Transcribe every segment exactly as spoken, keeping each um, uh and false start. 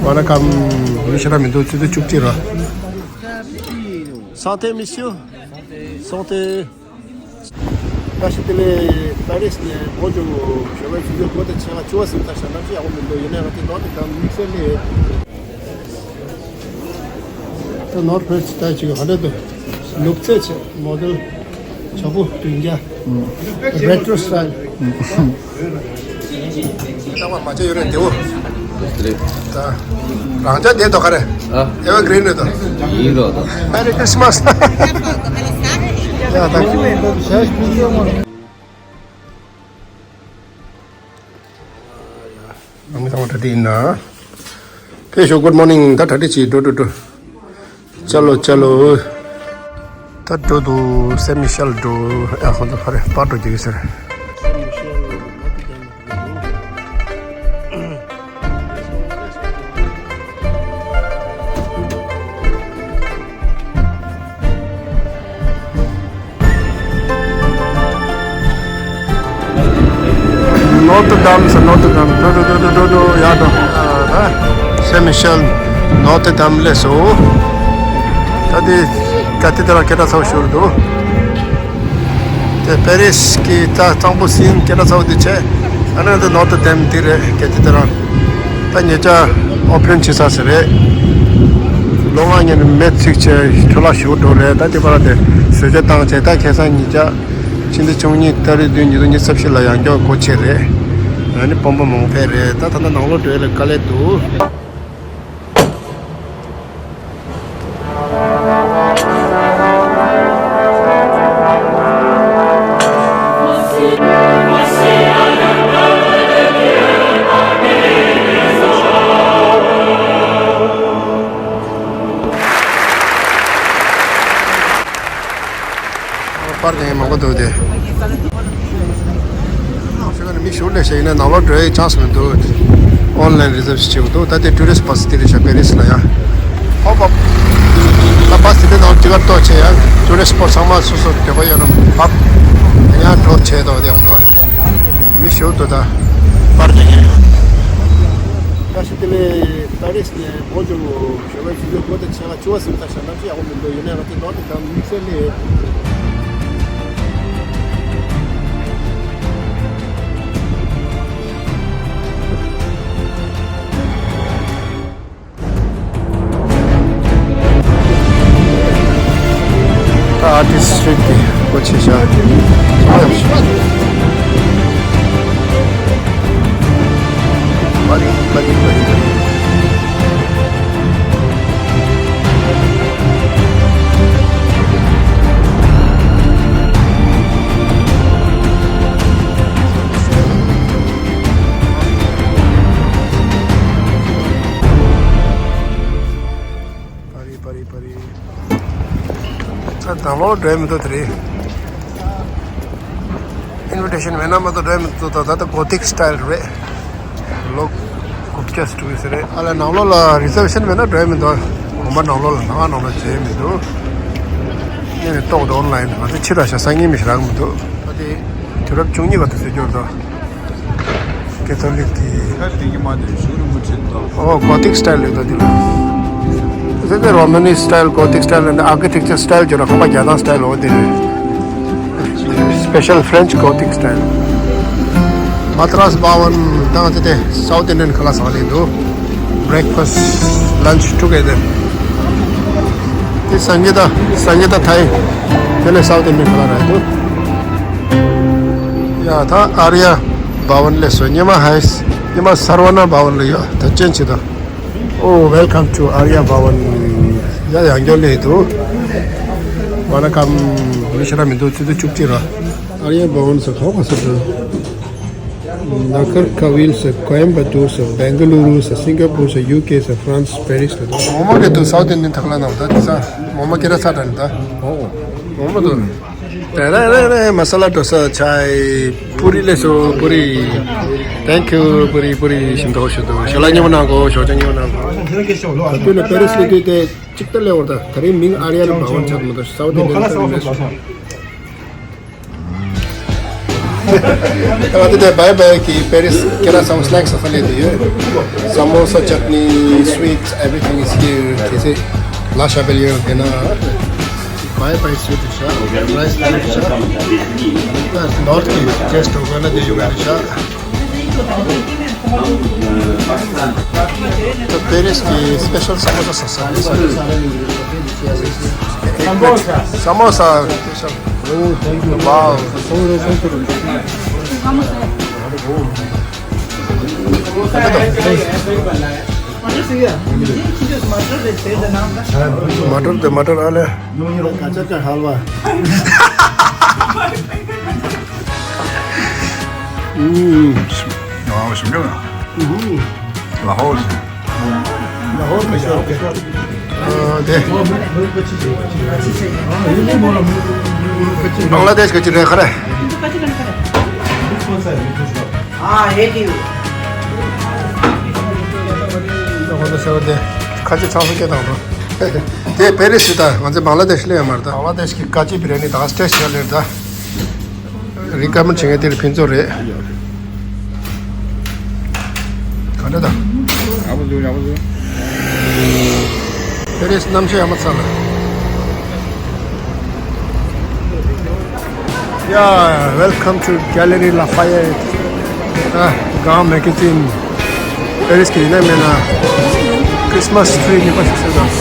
Welcome. མི་ཞེ་དྲག་མི་འདུག་ཆུ་ཚོད་བཅུ་གཅིག་རེད། Santé, monsieur. Santé. བཀྲ་ཤིས་བདེ་ལེགས། པེ་རིས་ནས་འབོ་ཇོ་ཞོགས་པའི་ཆུ་ཚོད་དགུ་དང་ཕྱེད་ཀ་བཅུ་པ་ཟིན་ཚར་ཤག་གནམ་གཤིས་ཡག་པོ་མི་འདུག་ཡིན་ནའི་ང་ཚོ་ནོར་ཏེ་ཀམ་དམིགས་བསལ་ལས། ད་ནོར་བོད་ཅིག་ལྟ་ཅིག་ཧ་ལས་འདུག་ནུབ་ཚད་ཆེ། མོ་ཌེལ་ཇོ་བོ་བདུན་བརྒྱ། Retro style. རྟག་པར་མ་བྱས་ཡོད་རེད་བདེ་བོ། ད་རང་ཅག་བསྡད་དོ་ག་རེ། ཨ། Evergreen རེད་དོ། ཡིན་རོགས་དོ། Merry Christmas. ཡ་ད་ཁྱི་མེད་འདུག་ཞེས་ཁུངས་སྐྱོན་མ། ཨ་མི་ཚང་མ་གྲ་སྒྲིག་ཡིན་ན། ཕེབས་ཤོག Good morning. ད་གྲ་སྒྲིག་བྱེད། འགྲོ་འགྲོ་འགྲོ། ཅ་ལོ་ཅ་ལོ། ད་འགྲོ་འདུག་སེན་མི་ཤེལ་འགྲོ། ཨ་ཁོང་ཚོ་ཕ་རེ་པར་འགྲོ་རྒྱུ་ཡོད་ཟེར། Notre Dame, c'est Notre Dame. འགྲོ་འགྲོ་འགྲོ་འགྲོ་འགྲོ་ཡ་འགྲོ། ཨ། སེན་མི་ཤེལ། Notre Dame སླེབས་སོང་། ད་དེ་ག་ཏི་དེ་ར་སྐད་གྲགས་ཚ་པོ་ཞིག་འདུག་དེ་པེ་རིས་ཀྱི་ད་གཙང་པོ་སིན་སྐད་གྲགས་ཚ་པོ་དེ་བྱས། ཨ་ནི་འདི་Notre Dame དེ་རེད། ག་ཏི་དེ་ར། ད་ཉེ་ཆར་ཨོ་ཕེན་བྱེད་ས་ཟེར་རེད། ལོ་ལྔ་ཉིན་མེ་ཚིག་བྱས་འཕྲོ་བརླག་ཞིག་འགྲོ་རེད། ད་དེ་བར་དེ་བཟོ་བཅོས་བཏང་བྱས། ད་ཁ་སང་ཉིན་ཆ་ཕྱི་ཟླ་བཅུ་གཉིས་ཏ་རིག་བདུན་ཉིས་སྟོང་ཉི་ཤུ་རྩ་བཞི་ལ་ཡང་བསྐྱར་སྒོ་ཕྱེ་རེད། ཨ་ནི་དཔོན་པོ་མང་པོ་ཕེབས་རེད། ད་ད་ལྟ་ནང་ལོགས་འགྲོ་ཡ་ལ་དཀའ་ལས་འདུག་པར་ཀིང་མང་པོ་འདུག་སྟེ། ཤུགས་ནས་མི་ཞུགས་ལས་ཤིག་ཡིན་ན་ནང་ལོགས་འགྲོ་ཡའི་ཆན་སི་མི་འདུག་ཨོན་ལན་རི་ཛརབ་ཞིག་བྱེད་དགོས་འདུག་ད་ལྟའི་ཊུ་རི་སི་བྷ་སི་དེ་རེད་ཤག་པེ་རི་སི་ལ་ཡ། ཧོབ་ཧོབ། ད་བྷ་སི་དེ་ནང་ཊི་ཀེ་ཊི་གཏོང་བྱས་ཡ། ཊུ་རི་སི་པོ་ཚང་མ་སོ་སོ་འདོད་པ་ཡོད་ན་ཕབ། ཡང་འགྲོ་བྱས་འདུག་དེ་འདུག་མི་ཞུགས་འདུག་ད་པར་ཀིང་། བཀྲ་ཤིས་བདེ་ལེགས། པེ་རི་སི་ནས་འབོ་ཇོ་ཞོགས་པའི་ཆུ་ཚོད་དགུ་དང་ཕྱེད་ཀ་བཅུ་པ་ཟིན་ཚར་ཤག་གནམ་གཤིས་ཡག་པོ་མི་འདུག་ཡིན་ནའི་ང་ཚོ་ནོར་ཏེ་ཀམ་དམིགས་བསལ་ལས། ད་ཨར་ཊི་སི་ཊི་སི་ཊི་རིཊ་དེ་སྒོ་ཕྱེ་ཤག་པ་རི་པ་རི་པ་རི། ད་ནང་ལོགས་འགྲོ་ཡ་མི་འདུག་དེ་རིང་། ཨིན་བི་ཊེ་ཤན་མེད་ན་མ་གཏོགས་འགྲོ་ཡ་མི་འདུག་ད་ད་ལྟ་གོ་ཐིག་སི་ཊའིལ་རེད། ལོ་དགུ་བརྒྱ་ཙམ་འགྲོ་གི་ཟེར་རེད། ཨ་ལ་ནང་ལོགས་ལ་རི་ཛར་བེ་ཤན་མེད་ན་འགྲོ་ཡ་མི་འདུག་ངོ་མ་ནང་ལོགས་ལ་ལྷ་ཁང་ནང་ལོགས་བྱེད་ཡ་མི་འདུག་ཨེ་ནས་ཏོག་ཏོག་ཨོན་ལན་ང་ཚོ་ཕྱིར་ར་ཤག་སང་ཉིན་མི་ཞིག་རག་མི་འདུག་ད་དེ་དུས་རབས་བཅུ་གཉིས་པ་དུ་ཟེར་རྒྱུ་རེད་ད། ཀེ་ཐོ་ལིག་གི། ཨོ་གོ་ཐིག་སི་ཊའིལ་ཡོད་ད་དེ་ལ། ཟེར་ཏེ་རོ་མ་ནི་སི་ཊའིལ་གོ་ཐིག་སི་ཊའིལ་ཨེན་ཌི་ཨར་ཀི་ཊེག་ཅར་སི་ཊའིལ་ཅོ་ར་ཁང་པ་རྒྱ་ནག་སི་ཊའིལ་འོ་དེ་རེད། སི་པེ་ཤལ་ཕེ་རེན་ཆི་གོ་ཐིག་སི་ཊའིལ། མ་ཏྲ་སི་བྷ་ཝན་དང་དེ་དེ་སའུཐ་ཨིན་ཌི་ཡན་ཁ་ལག་ཟ་ལེ་འདུག Breakfast, lunch together. དེ་སངྒི་ཏ་སངྒི་ཏ་ཐའི། དེ་ནས་སའུཐ་ཨིན་ཌི་ཡན་ཁ་ལག་རེད་འདུག་ཡ་ད་ཨར་ཡ་བྷ་ཝན་སླེབས་སོང་། ཉི་མ་ཧའི་སི་ཉི་མ་སར་ཝ་ན་བྷ་ཝན་ལ་ཡོད་ད་ཅན་ཆི་ད། Oh, welcome to Arya Bhavan. ཡ་ཡང་སྐྱོར་ལེ་དུ། Welcome. མི་ཤ་ར་མི་འདུག་ཆུ་ཚོད་བཅུ་གཅིག་ར། Arya Bhavan ས་ཁོ་ག་ས་ད། Nagarkoil ས་Coimbatore ས་Bengaluru ས་Singapore ས་UK ས་France Paris ས་ད། མོ་མོ་གི་དུ་སའུཐ་ཨིན་ཌི་ཡན་ཐག་ལ་ནང་ད་དེ་ས་མོ་མོ་ཀེ་ར་ཚ་དྲན་ད། ཨོ། མོ་མོ་དུ། རེ་རེ་རེ་རེ་མ་ས་ལ་ཌོ་ས་ཆའི། པུ་རི་ལེ་སོ་པུ་རི། Thank you. པུ་རི་པུ་རི་ཞིམ་ཐོག་ཞུ་དུ་ཞོ་ལ་ཉི་མ་ནང་གོ་ཞོ་ཅ་ཉི་མ་ནང་གོ་ད་དུས་ལ་པེ་རི་སི་ལི་དུས་དེ་གཅིག་ལྟ་ལེ་བར་ད་ད་རིང་མིང་ཨ་རི་ཡ་ལ་བ་ཝན་ཆགས་མ་ད་སའུ་ཐི་ཨིན་ཌི་ཡན་ལ་ལེ་སོ། ང་ཚོ་དེ་བྷའི་བྷའི་གི་པེ་རིས་ཁྱེད་རང་ཚོ་སི་ནེག་སི་ཧ་ལས་དེ་ཡོད། Samosa, chutney, sweets, everything is here. དེ་ཚེ་ལ་ཤ་བེལ་ཡོད་དེ་ན། བྷའི་བྷའི་སུ་དེ་ཤ་རའི་སི་དེ་ཤ་ནོར་གི་ཅེས་དུ་ག་ན་དེ་ཡོད་དེ་ཤ། པེ་རིས་ཀྱི་སི་པེ་ཤལ་ས་མོ་ས་ས་ས། Samosa. Samosa special. Oh, thank you. Wow. Matar de matar ale. Gajar ka halwa. Mm. Wow, shimjang. Mm. Lahore. Lahore ka. ཨ་དེ། བང་ལ་དེཤ་གི་ཅི་རེད་ཁ་རེད། ཨ་ཧེ་ཏིའུ། ཁ་ཅིག་ཚང་སུ་སྐད་བཏང་འགྲོ། དེ་པེ་རིས་ད་ང་ཚོ་བང་ལ་དེཤ་སླེབས་ཡོད་མ་རེད་ད། བང་ལ་དེཤ་གི་ཀ་ཅི་བི་རི་ཡ་ནི་ད་ཊེ་སི་ཊི་ཡོད་ལེ་རེད་ད། རི་ཀ་མེན་ཌི་བྱེད་མཁན་དེ་རུ་ཕུན་ཚོགས་རེད། ག་འདྲ་དང་། ཡག་པོ་འདུག་ཡག་པོ་འདུག་པེ་རིས་གནམ་གཤིས་ཡག་མོ་ཚ་ལ། Yeah, welcome to Galeries Lafayette. ཨ། གང་མེ་ཀི་ཅིན། པེ་རིས་ཀྱི་ཡིན་ན་མིན་ན་ཁྲིས་མ་སི་ཊི་རི་གཉིས་པ་ཞིག་བཟོས་འདུག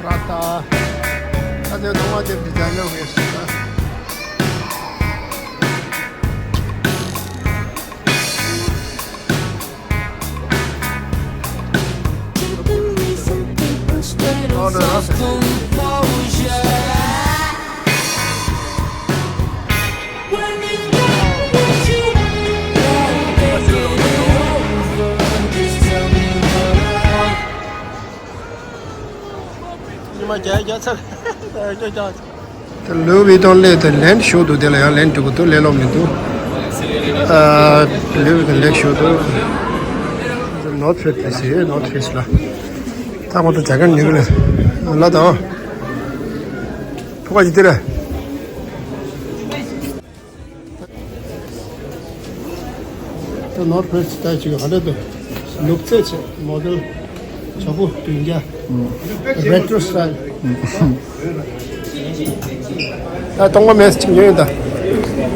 Prada. ད་དེ་ཐོག་མ་དེ་ཌི་ཛའི་ནར་ཝེ་སི་ད། ཉི་མ་བརྒྱད་བརྒྱ་ཚར། ད་ལུའི་ཝི་ཏོན་ལས་དེ་ལན་ཞུ་འདུག་དེ་ལ་ཡང་ལན་འགྲིག་གི་འདུག་ལས་སླ་པོ་མི་འདུག་ཨ། ལུའི་ཝི་ཏོན་ལན་ཞུ་འདུག་ནོར་ཐི་ཕེ་སི་ལ། ད་ཁོང་ཚོ་རྒྱ་གར་ཉོས་གི་ལ་ལ་དང་། ཕུ་ག་ཅི་དེ་རེད། ད་ནོར་ཕེ་སི་ལྟ་ཅིག་ཧ་ལས་འདུག་ནུབ་རྩེ་ཆེ་མོ་ཌེལ་ཆ་བོ་བདུན་བརྒྱ། རེ་ཊོ་སི་ཊའིལ། ད་སྟོང་པ་མེད་ཅིག་ཉོས་ཡིན་ད།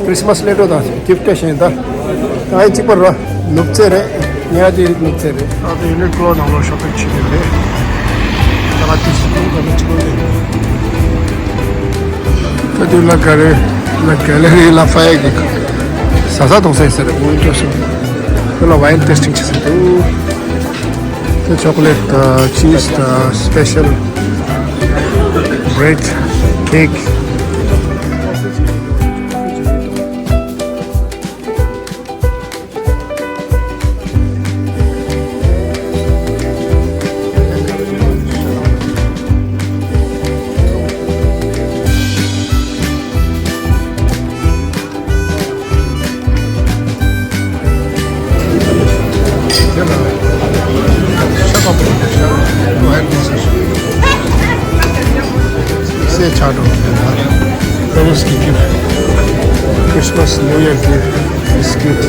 ཁྲིས་མ་སི་སླེ་འགྲོ་དང་གིཕ་ཊི་སྟེ་ཞིག་ཡིན་ད། ད་ཨེ་གཅིག་པ་རོ། ནུབ་རྩེ་རེད། ཉལ་དུ་ནུབ་རྩེ་རེད། ད་དེ་ཡུ་ནི་ཀློ་ནང་ལོགས་ཤོ་པིང་བྱེད་ཀྱི་རེད། ད་ང་དེ་སུ་ཀུང་ག་ནི་ཆུ་ལོ་རེད། ད་དུས་ལ་ག་རེ་ལ་གེ་ལེ་རི་ལ་ཧྥ་ཡ་གི་ཟ་ས་གཏོང་ས་ཡིན་ས་རེད། འོ་འགྲོ་སོང་། དེ་ལ་ཝའིན་ཊེ་སི་ཊིང་བྱེད་ས་འདུག་དེ་ཆོ་ཀོ་ལེ་ཊི་དང་ཅི་ཟི་དང་སི་པེ་ཤལ་བྷི་རེཌ་ཁེག་སེ་ཆ་འགྲོ། ཕེ་རིས་ཀྱི་གིཕ་ཊི། Christmas New Year gift. Biscuit.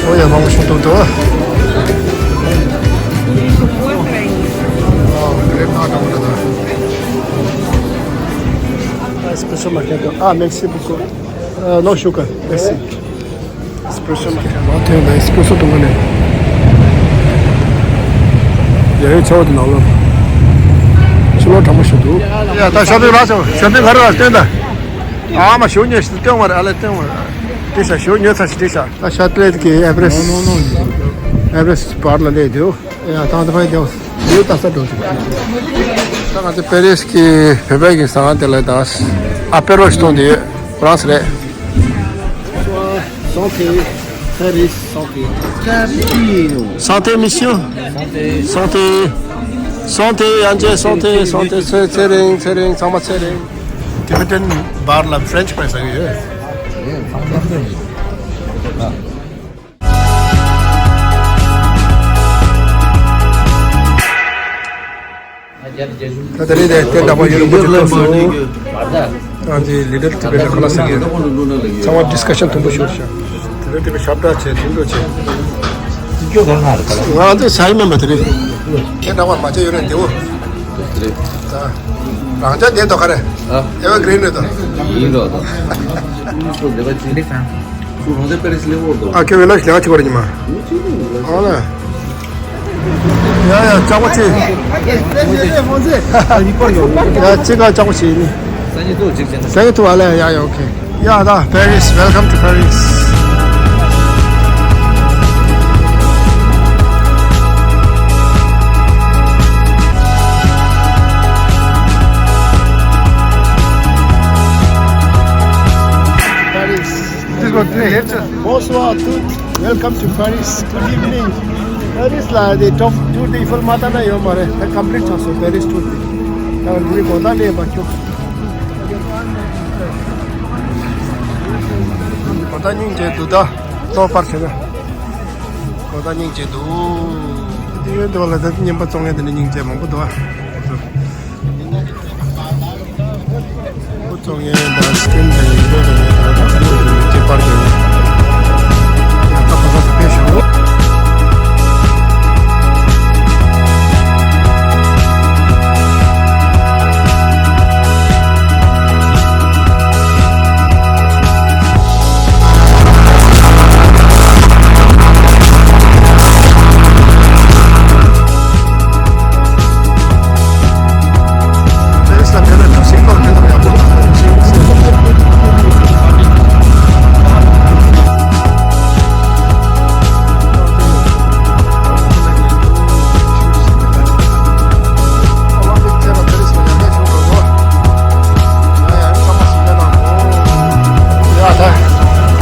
ཨོ་ཡ་མང་པོ་ཞིག་འདུག་དོ། ཨོ་རེད་མ་འདྲ་མ་འདྲ་ད། Espresso macchiato. Ah, merci beaucoup. Euh, non, sugar. Merci. Espresso macchiato. ཨོ་དེ་ལ་ཨེ་སི་པེ་རེ་སོ་འཐུང་ག་ནས། ཡ་ཡོ་ཆེ་བ་དེ་ནང་ལོ། ཕྱི་ལོགས་གྲང་མོ་ཞིག་འདུག་ཡ་ད་ཤོ་པིང་ལ་སོང་། ཤོ་པིང་ག་རེ་ལ་སྟོན་ད། ཨ་མ་ཞོ་ཉོས་ཤིག་སྟོན་བར་ཨ་ལེ་སྟོན་བར། དེ་ཤ་ཞོ་ཉོས་ཚར་ཤིག་དེ་ཤ། ད་ཤ་ཏྲེད་ཀྱི་ཨེ་བ་རེ་སི་ཊི། ཨེ་བ་རེ་སི་ཊི་བར་ལ་སླེབས་འདུག་ཡ་ཐང་དུ་ཕ་གི་དེའོ། ཡོད་ད་ས་འགྲོ་ཤིག་ད་ང་ཚོ་པེ་རིས་ཀྱི་བོད་པའི་གི་ཟ་ཁང་དེ་ལ་ད་ཨ་པེ་རོ་ཞིག་གཏོང་དེ་ཡོད། ཧྥ་རན་སི་རེད། Santé. Paris, santé. Cappuccino. Santé, monsieur. Santé. Santé, santé, ཡང་བསྐྱར་santé, santé, ཚེ་ཚེ་རིང་ཚེ་རིང་ཚང་མ་ཚེ་རིང་། Tibetan bar ལ་French fries ཟ་གི་ཡོད། ད་དེ་རིང་དེ་བསྟན་གྲགས་པ་ཡུལ་རིན་པོ་ཆེ་ཐུག་སོང་། ཨ་ནི་Little Tibet ཁ་ལག་ཟ་གི་ཡོད། ཚང་མ་discussion དུམ་བུ་ཤོར་ཤག Little Tibet ཞབས་བྲག་བྱས་ཐུན་འགྲོ་བྱས། ང་ཚོས་ཟ་ཡི་མིན་པ་དེ་རེད། བསྟན་གྲགས་པ་མ་བྱས་ཡོད་རེད་འདེའུ། ད་རང་ཅག་འདས་དོ་ག་རེད། Evergreen རེད་དོ། ཡིན་རོགས་དོ། ཨ་ཁེ་ཝེ་ལ་ཞིག་ལས་ཀ་བྱེད་པ་རེད་ཉི་མ། ཨ་ལ། ཡ་ཡ་ལྕགས་པོ་ཆེ། ཡ་ཅི་ག་ལྕགས་པོ་ཆེ་ཡིན། ས་ཉིད་ཐུག་ཅིག་བྱས་ན། ས་ཉིད་ཐུག་ཨ་ལ། ཡ་ཡ་ཨོ་ཁེ། ཡ་ད་Paris, welcome to Paris. Paris. Bonsoir à tous. Welcome to Paris. Good evening. Paris ལ་དེ་top tour དེ་ཨི་ཕལ་མ་བལྟས་ན་ཡོད་མ་རེད། ད་complete ཆགས་སོང་Paris tour དེ། ད་ལུས་གོ་ད་ལས་པ་ཁྱོད། གོ་ད་སྙིང་རྗེ་འདུག་ད་ལྟོ་པར་བྱས་ན། གོ་ད་སྙིང་རྗེ་འདུག་དེ་ཡོད་དོ་ལ་ད་རྙིང་པ་བཙོང་མཁན་དེ་ནི་སྙིང་རྗེ་མང་པོ་འདུག་ཨ། ཁོ་ཚོ་ངའི་ད་སྐྲུན་དང་ཡིན་འདོད་དང་ངའི་ད་ད་ཁོ་ཚོ་ཁྱད་པར་ཡོད། ཡང་ད་ཁོ་ཚོ་ཕེབས་ཤོག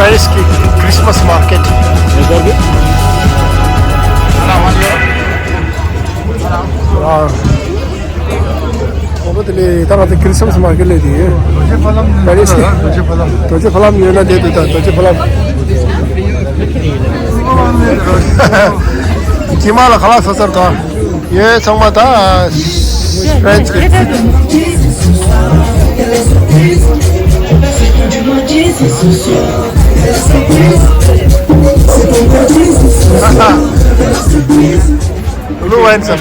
Paris གི་Christmas market. ཨོ་དེ་ལས་ད་ང་ཚོ་Christmas market ལས་དེ། Paris རྡོ་རྗེ་ཕ་ལམ་ཡོད་ན་བསྡད་འདུག་ད་རྡོ་རྗེ་ཕ་ལམ། དཀྱིལ་མ་ལ་ཁ་ལག་ཟ་ཚར་དང་། ཡོད་ཚང་མ་ད་French གི། Blue wine ཟེར།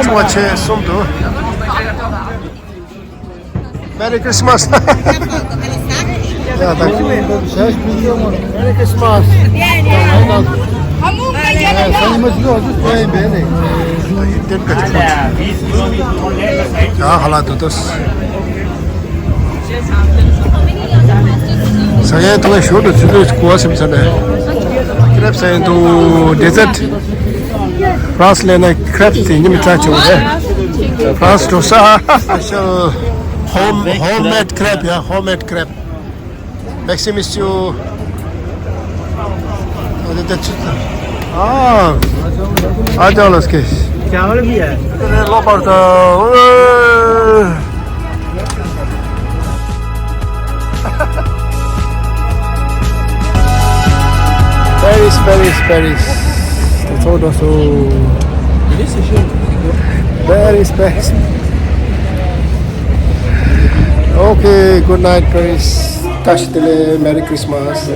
ཚོ་ཆེ་གསུམ་འདུག Merry Christmas. ཡ་ད། Merry Christmas. ཡ་ཧ་ལ་དུ་དུ། ཟ་ཡའི་ཐོག་ཞོར་དུ་ཚུད་དུས་གོ་བ་སེམས་ཚ་ནས། Crêpe ཟ་ཡའི་འདུག dessert. France ལས་ན་crêpe དེ་ཉིན་མི་ཚ་ཆེ་བ་རེད། France འགྲོ་ས། Special home, homemade crêpe, yeah, homemade crêpe. Merci, monsieur. Ah, ah, ah, चावल भी है। Paris, Paris, Paris. That's all, that's all. Paris, Paris. Okay, good night, Paris. Tashi Delek, Merry Christmas.